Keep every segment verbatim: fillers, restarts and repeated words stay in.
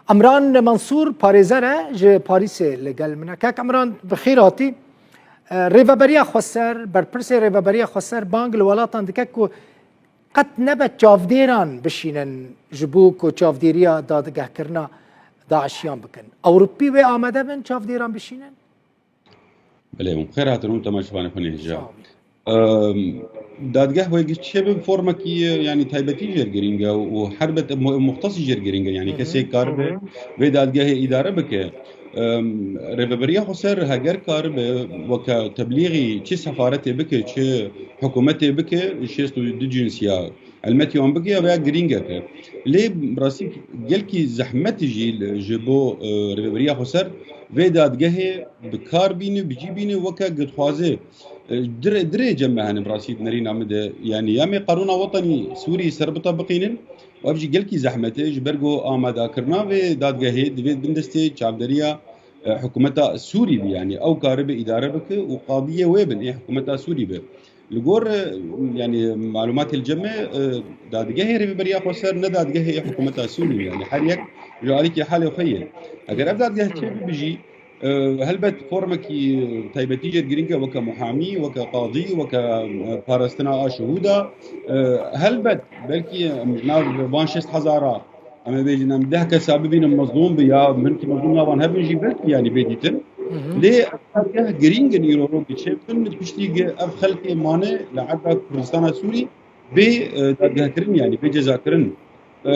Emran Mansûr parêzer e, ji Parîsê li gel min e. Kek Emran, bi xêr hatî. E, Rêveberiya Xweser, berpirsê Rêveberiya Xweser bang li welatan dike ku qet nebe çavdêran bişînin ji bo ku çavdêriya dadgehkirina DAIŞiyan bikin. Ewropî wê amade bin çavdêran bişînin? Belê, hûn xêr hatin hûn temaşevanê xwe nêja. Sağ olun. Em, dadgeh wê çê bi formekî, yanî taybetî jêr girîng e û helbet mu-, muxtesî jêr girîng e. Yanî Hı hı. kesê karibe Hı hı. vê dadgehê îdare bike. Em, Rêveberiya Xweser heger karibe weke teblîxî çi sefaretê bike, çi hikûmetê bike, şêst û du cins ya helmetî wan bike, ev ya girîngek e. Lê rastî gelkî zehmet jî li, ji bo, e, Rêveberiya Xweser vê dadgehê bi kar bîne, bi cî bîne weke ku dixwaze, e, dire-, dirê cem me hene bi rastî di nerîna min de. Yanî ya me qanûna wetenî Sûrî serbita biqînin, û ev jî gelkî zehmet e, ji ber ku amadakirina vê dadgehê divê bindestê çavderiya, e, hikûmeta Sûrî be. Yanî ew karibe îdare bike û qadiyê wê bin, ê hikûmeta Sûrî be. Li gor, e, yanî malûmatê li cem me, e, dadgehê Rêveberiya Xweser ne dadgehê hikûmeta Sûrî ye. Yanî her yek ji alîkî halê xwe ye. Eger ev dadgeh çêbibe jî, e, helbet formekî taybetî jê girîng e, weke muhamî, weke qadî, weke, e, parastina a şihûda. E, helbet belkî em ji nav van şêst hezara, em ê bêjin, em deh kesa bibînin mezlûm bi ya hinkî mezlûm navan hebin jî belkî yanî bê dîtin. Hı hı. Lê ev dadgeh girîng in îro rokê çêbin, piştî ku ev xelkê mane li erda Kurdistana Sûrî bê, e, dadgehkirin, yanî bê cezakirin. E,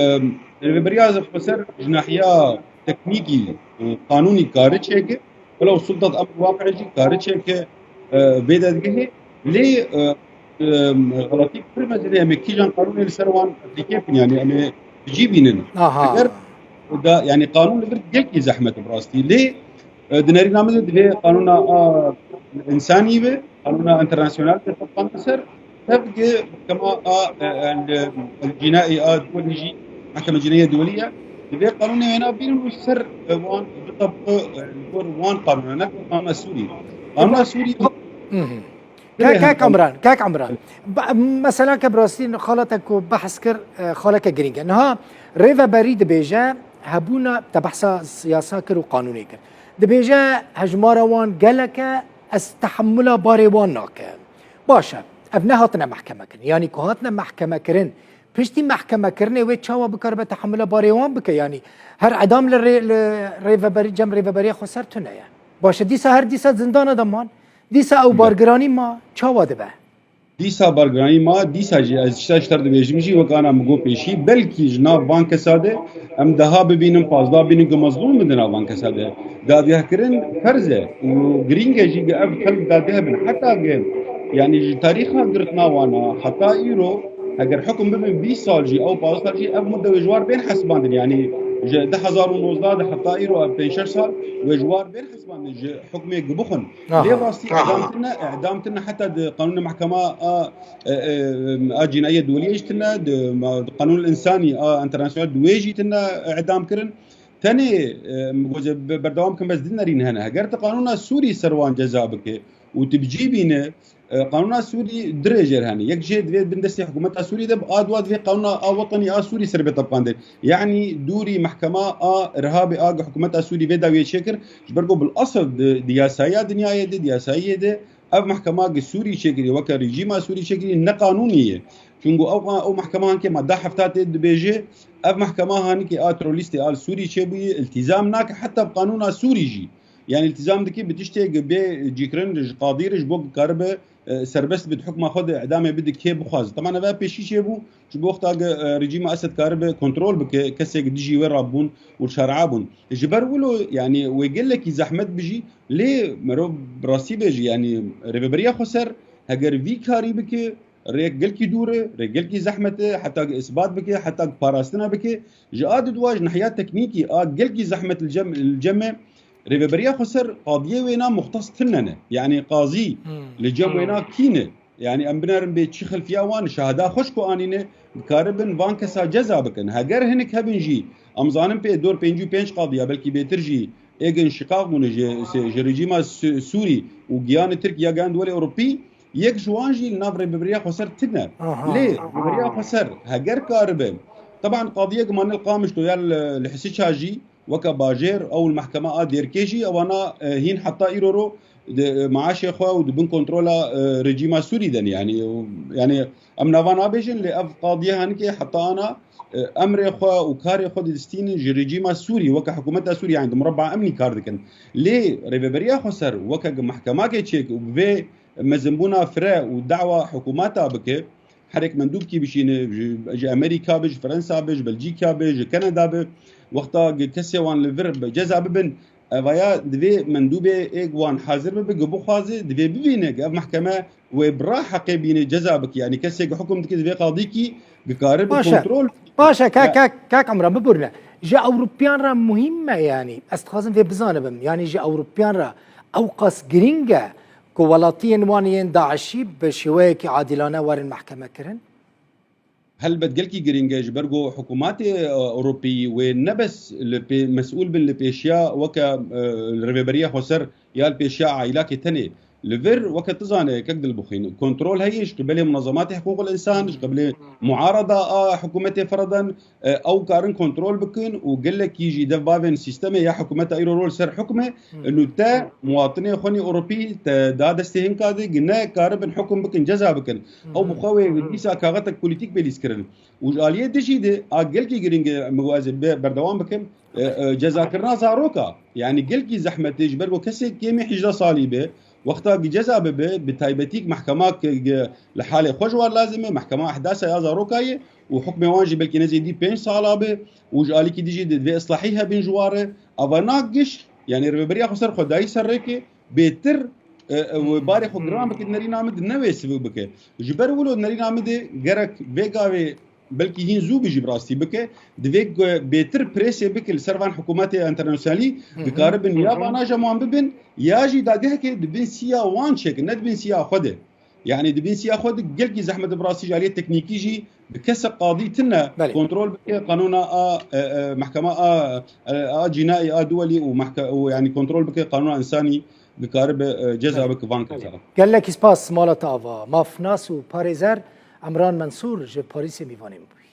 Rêveberiya Xweser ji nahiya teknîkî, e, qanûnî kari çêke, welew sultat emr waqi jî kari çêke, e, vê dadgehê. Lê, e, e, xeletî pir mezin e, em ê kîjan qanûnê li ser wan aplîke bikin, yanî em ê bi cî bînin. Aha. Eger da, yanî qanûn li vir gelkî zehmet e bi rastî. Lê, e, di nerîna min de divê qanûna a însanî be, qanûna enternasyonal be tebqan ser, tev ki mehkema a, e, el, el cînaî a duwelî jî, mehkeme cînaî duwelî ye, divê qanûnê wêna bînin û ser, e, wan bitebqe, e, li gor wan qanûna, ne qanûna Sûrî. Qanûna Sûrî Hı hı. Kek, kek Emran, kek Emran. Ba-, mesela ke bi rastî xalete ku behs kir, e, xaleke girîng e. Niha rêveberî dibêje hebûna te behsa siyasa kir û qanûnê kir. Dibêje hejmara wan gelek e, ez tehemula barê wan nakim. Baş e, ev nehatine mehkeme kirin. Yanî ku hatine mehkeme kirin, piştî mehkeme kirinê wê çawa bikaribe tehemula barê wan bike? Yanî her edam li rê-, li rêveberî, cem Rêveberiya Xweser tune ye. Baş e, dîsa her dîsa zindana de man. Dîsa ew Be. bargiranî ma çawa dibe? Dîsa bargiranî ma, dîsa jî ez ji te, ji te re dibêjim jî, wek ana min got pêşî, belkî ji nav van kesa de em deha bibînin, pazdeh bînin ku mezlûm bin di nav van kesa de. Dadgehkirin ferz e û girîng e jî ku ev xelk dadgeh bin. Heta ku, yanî ji tarîxa girtina wan a heta îro, heger hukm bibin bîst sal jî, ew pazdeh sal jî, ev mudde wê ji war bên hesibandin. Yanî ji du hezar û nozdeh de heta îro ev pênc şeş sal wê ji war bên hesibandin, ji hukmê ku bixwin. Aha. Lê rastî Aha. edam tine, edam tine heta di qanûna mehkema a, e, e, a cînayê duweliyê jî tine, di ma-, di qanûn însanî a enternasyonel di wê jî tine edam kirin. Tenê, e, min got, be-, berdewam kim, bes di nerîn hene. Heger tu qanûna Sûrî ser wan ceza bike û tu bi cî bîne, e, qanûna Sûrî du rê jêr hene. Yek jê divê bin destê hikûmeta Sûrî de, a dua divê qanûna a wetenî a Sûrî ser bê tebqandin. Yanî dûrî mehkema a irhabê a hikûmeta Sûrî vê dawiyê çêkir, ji ber ku bil esil di, di yasaya dinyayê de, di yasayê de, ev mehkema gi Sûrî çêkirî, weke rejîma Sûrî çêkirî, ne qanûnî ye. Çunku ew, ew mehkema hanke madde hefta tê dibêje, ev mehkema hanike a terorîstê a li Sûrî çêbûyî, iltîzam nake heta bi qanûna Sûrî jî. Yanî iltîzam dike bi tiştê gi bê cîkirin ji qadî re ji bo gi karibe, e, serbest bit, hukma xwe de idamê bide kê bixwaze. Teman ev pêşî çêbû, ji bo wexta ge, e, rejîma Esed karibe kontrol bike, kesê ki dijî wê rabûn û şer'a bûn. Ji ber wilo, yanî wê gelekî zehmet bijî, lê merov bi rastî bêjî, yanî Rêveberiya Xweser heger vî karî bike, rêk gelkî dûr e, rêk gelkî zehmet e, heta ki isbat bike, heta ki parastina bike. Ji a didwa ji nehiya teknîkî a gelkî zehmet li cem, li cem me, Rêveberiya Xweser qadiyê wêna muxtes tune ne. Yanî qazî Hmm. li cem Hmm. wêna kî ne? Yanî em binerin bê çi xilfiya wan, şahida xweş ku anîne, dikaribin van kesa ceza bikin. Heger hinek hebin jî, em zanin pê dor pêncî û pênc qadiya, belkî bêtir jî, êgin şiqaq bûne ji, ji rejîma Su-, Sûrî û giyanê Tirk ya giyan duwelê Ewropî, yek ji wan jî li nav Rêveberiya Xweser tune. Aha. Lê Rêveberiya Xweser heger karibe, teban qadiyek mane li Qamişlo ya li, li Hisiça jî, weke bajêr, ew li mehkema a Dêrkê jî, ewana, e, hîn heta îro ro di, e, maaşê xwe û di bin kontrola, e, rejîma Sûrî de ne. Yani, yani em nava nabêjin, lê ev qadiye henikê heta ana, e, emrê xwe û karê xwe didistînin ji rejîma Sûrî, weke hikûmeta Sûrî, yani di mureba emnî kar dikin. Lê Rêveberiya Xweser weke mehkemake çêk û bi vê mezinbûna fire û dawa hikûmeta bike, herek mendûbkî bişîne, ji, ji Amerîka be, ji Fransa be, ji Belcîka be, ji Kanada be, wexta kesê wan li vir bi ceza bibin, evaya divê mendûbê êk wan hazir bibe, ku bixwaze, divê bibîne ku ev mehkeme wê bi ra heqê bîne ceza bike. Yani kesê ku hukm dike divê qadîkî dikare bi Baş e. kontrol. Baş e, kak, Ya. kak, kak Emran, biborne. Ji Ewropiyan re muhîm me yani. Ez dixwazim vê bizanibim. Yani ji Ewropiyan re ew qas girîng e ku welatiyên wan yên DAIŞî bi şêweyekî adilane werin mehkeme kirin? Helbet gelkî girîng e, ji ber ku hikûmatê, e, Ewropî wê ne bes li pê-, mesûl bin li pêşiya weke, e, Rêveberiya Xweser ya li pêşiya aîlakê tenê. Li vir weke tu zane kek Dilbixwîn, kontrol heye ji qibelê munezematê hiqûqil însan, ji qibelê muarada a hikûmetê fereden, e, ew karin kontrol bikin û gelekî jî dev bavên sîstemê ya hikûmeta îro ro li ser hukmê, Hı. û te muwatinê xwe nî Ewropî te da destê hinka de, gi ne karibin hukum bikin, ceza bikin. Ew bi xwe wê dîsa kaxetek polîtîk bê lîzkirin. Û ji aliyê dijî de a gelkî girîng e, min got ez ê be-, berdewam bikim, e, e, cezakirina zaroka. Yani gelkî zehmet e, ji ber ku kesê kêmî hejdeh salî be, wexta gi ceza bibe, bi taybetî mehkema ki, ki li halê xwe ji wan lazim e, mehkema ehdasa ya zaroka ye û hukmê wan jî belkî ne zêdî pênc sala be û ji alîkî dijî de divê islahî hebin ji wan re. Ava na giş, yani Rêveberiya Xweser xwe dayî ser rêkê, bêtir, e, e, wê barê xwe giran bike, nerîna min di newê sivik bike. Ji ber wilo nerîna min de gerek vê gavê belkî hîn zû bijî bi rastî bike, divê ku bêtir presê bike li ser van hikûmetê enternasyonalî, Hı hı. dikaribin ya Hı hı. vana ji wan bibin, ya jî dagehekê di bin siya wan çêkin, ne di bin siya xwe de. Yani di bin siya xwe de gelkî zehmet e bi rastî ji aliyê teknîkî jî bi kesek qadî tune Belê. kontrol bike qanûna a, e, e, mehkema a, e, a cînaî a duwelî û mehke-, û yani kontrol bike qanûna însanî dikaribe, e, ceza Belê. bike van kesa. Gelekî spas mala te ava. Mafnas û parêzer Emran Mensûr ji Parîsê mîvanê min bû.